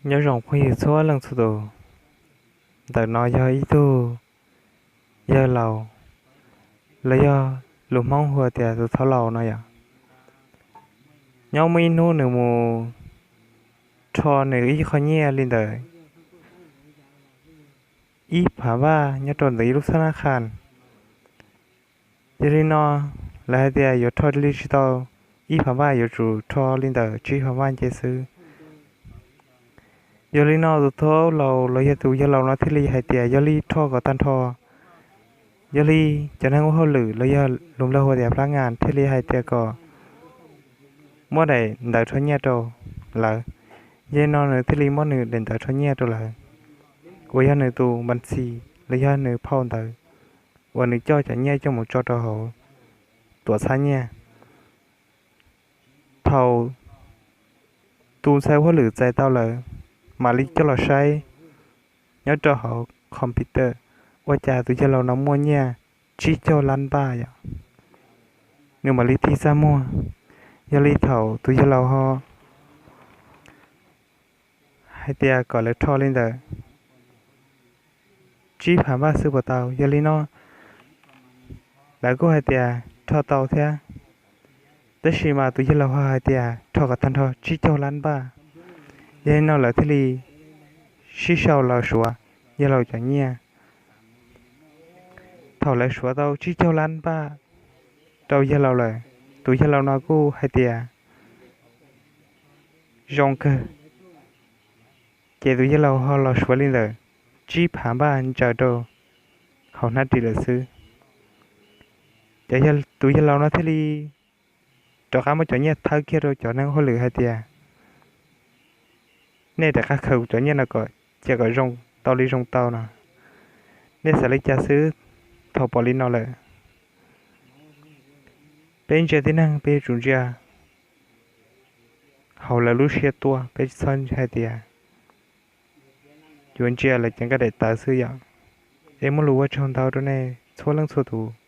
Nyob zoo phooj ywg txhua leej txhua tus, ntawm no yog ib tug yawg laus, los yog lus Hmoob hu tias tus thab laus no yom. Nyob muaj ib hnub nws mus rho nws ib qho nyiaj li ntawm ib phav vaj nyob rau ntawm ib lub xab nab kha. Yog li no, lawv hais tias yuav rho li tsis tau ib phav vaj, yuav tsum rho li ntawm tsib phav vaj nce xwb. Yog li no tus thab laus los yog tus yawg laus no thiaj li hais tias yog li rho kom tag nrho. Yog li cov neeg ua hauj lwm los yog lus Nplog hu tias plab ngas thiaj li hais tias kom muab daim ntawv rho nyiaj rau lawv. Yog li no nws thiaj li muab nws daim ntawv rho nyiaj rau lawv, uas yog nws tus npas txis los yog nws phau ntawv uas nws coj cov nyiaj coj mus tso rau hauv tuam txhab nyiaj. Thaum tus ntxhais ua hauj lwm txais tau lawm, mam li coj los saib nyob rau hauv computer, ua cas tus yawg laus no muaj nyiaj tsib caug lab npaj yom. Nws mam li tig txaj muag. Yog li thaum tus yawg laus ho hais tias kom lawv rho li ntawm tsib phav vaj xwb puas tau? Yog li no lawv kuj hais tias rho tau thiab, tab sis mas tus yawg laus ho hais tias rho kom tag nrho tsib caug lab npaj. Yog li no lawv thiaj li sib sau los suav yawg laus cov nyiaj. Thaum lawv suav tau tsib caug lab npaj rau yawg laus lawm, tus yawg laus no kuj hais tias zoo kawg. Ces tus yawg laus ho los suav li ntawm tsib phav npaj ntsaws rau hauv hnab ris lawm xwb. Ces tus yawg laus no thiaj li rov qab muab cov nyiaj thawb kiag rau cov neeg hauj lwm hais tias, nej rov qab khaws kuv cov nyiaj no kom cia kom zoo tau li zoo tau no. Nej xav li cas xwb thaum pom li no lawm? Peb ntsia tib neeg peb yuav tsum ntsia hauv lawv lub siab tuaj, peb tsis txhob hais tias yuav ntsia lawv cev nkaj daim tawv xwb yom. Es muaj lus ua tsaug ntau rau nej txhua leej txhua tus.